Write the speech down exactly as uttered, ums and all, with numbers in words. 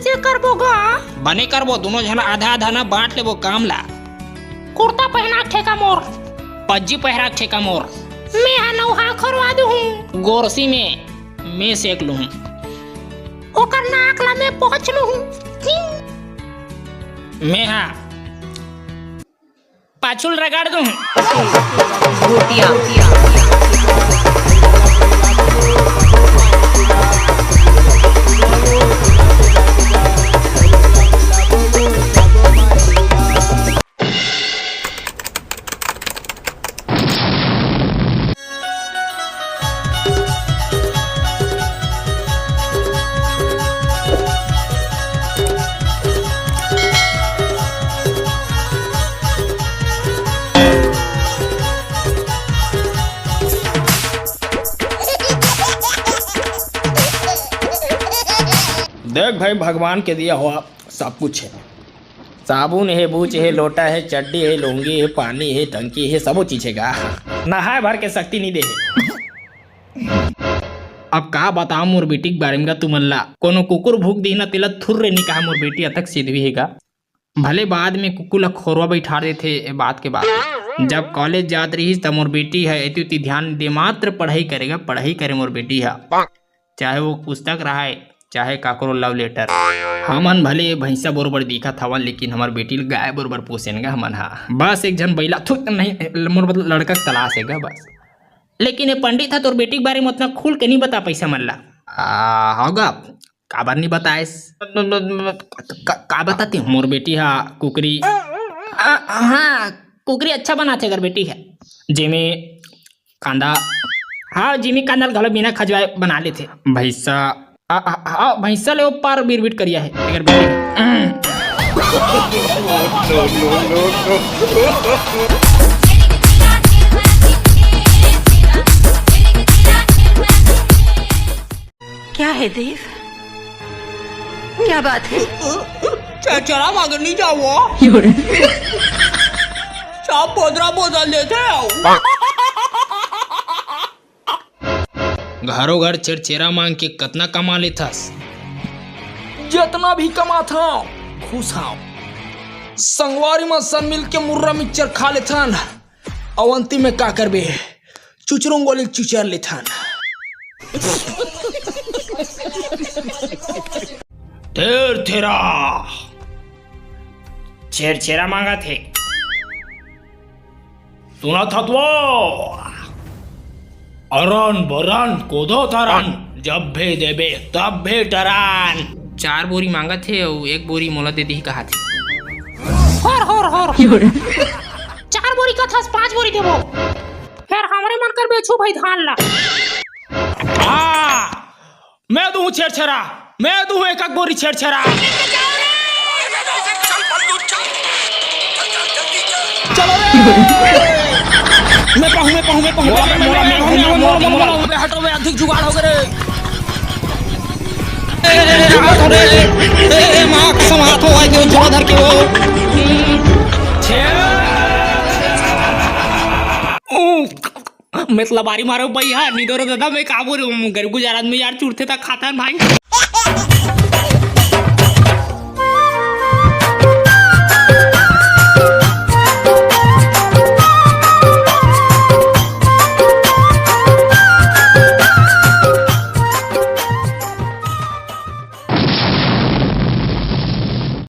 से करबो गा? बने करबो, दोनों झन आधा आधा ना बांट लेबो काम ला। कुर्ता पहना के ठेका मोर। पज्जी पहरा के ठेका मोर। मैं हा नौहा खरवा दूहूं। गोरसी में मैं सेक लूहूं। ओकर नाक ला मैं पोंछ लूहूं। मैं हा पाछुल रगड़ दूं। भूतिया। देख भाई, भगवान के दिया हुआ सब कुछ है। साबुन हे, बूच हे, लोटा हे, चड्डी हे, लुंगी हे, पानी हे, टंकी हे, सबो चीज हे गा। नहाए भर के शक्ति नहीं दे हे। अब का बताओ मोर बेटी के बारे में गा तुमन ला। कोनो कुकुर भूक दिही ना, तेला थुर्रे नहीं कहा, मोर बेटी अतक सिधवी हे गा। भले बाद में कुकुर ला खोरवा बैठा देथे, ए बात के बाद। जब कॉलेज जात रहिस, त मोर बेटी ह एती उती ध्यान दे, मात्र पढ़ाई करेगा, पढ़ाई करे मोर बेटी ह। चाहे वो पुस्तक रहाय, चाहे काकरो love letter। हमन भले भैंसा बरोबर दिखत हवन, लेकिन हमर बेटी ल गाय बरोबर पोसेन गा हमन हा। बस एक झन बैला, थु, नहीं, मोर मतलब लड़का के तलाश हे गा बस। लेकिन ये पंडित ह तोर बेटी के बारे में उतना खुल के नहीं बता पैसा मन ला। आ, होगा, काबर नहीं बताएस? का, का बताती हूँ? मोर बेटी हा कुकरी, आ, हाँ, कुकरी अच्छा बनाथे अगर बेटी है। जेमे कांदा, हाँ, जिमी कांदा ल घलो बिना खजवाए बना लेथे। भैंसा, आ, आ, आ, भैंसा ले ओ पार बिरबिट करिया है, अगर बेटी। क्या है देव, क्या बात है? चरचरा मांगन नहीं जाओ। सब बोदरा बोदल देथे आओ। घरो घर छेरछेरा मांग के कतना कमा लेथस? जतना भी कमाथंव, खुश हंव। संगवारी मन संग मिल के मुर्रा मिक्सचर खा लेथन। अउ अंतिम में का करबे? चुचरुंग गोली चुचर लेथन। थेरथेरा। छेरछेरा मांगत हे। सुनत हस वो? अरन बरन कोदो तरन, जब भी देबे तब भी टरन। चार बोरी मांगत हे अउ एक बोरी मोला दे दिही कहाथे। होर, होर, होर। चार बोरी कथस, पांच बोरी देबो। फेर हमरे मन कर बेचू भाई धान ला। आ, मैं दूं छेरछेरा, मैं दूं एक एक बोरी छेरछेरा। चलो रे। मैं पाहूं, मैं पाहूं, मैं पाहूं, मैं पाहूं, मैं पाहूं, मैं पाहूं, मैं पाहूं। अबे हटो बे, अधिक जुगाड़ हो गए रे। ए, ए, ए, हाथ हो रे। ए, ए, माँ कसम हाथ हो, आए के झोला धर के हो। छे। मैं तो लबारी मारो भैया, निदो रे दादा, मैं का बोलूं, गरीब गुजरात में यार चुरथे तक खाता है भाई।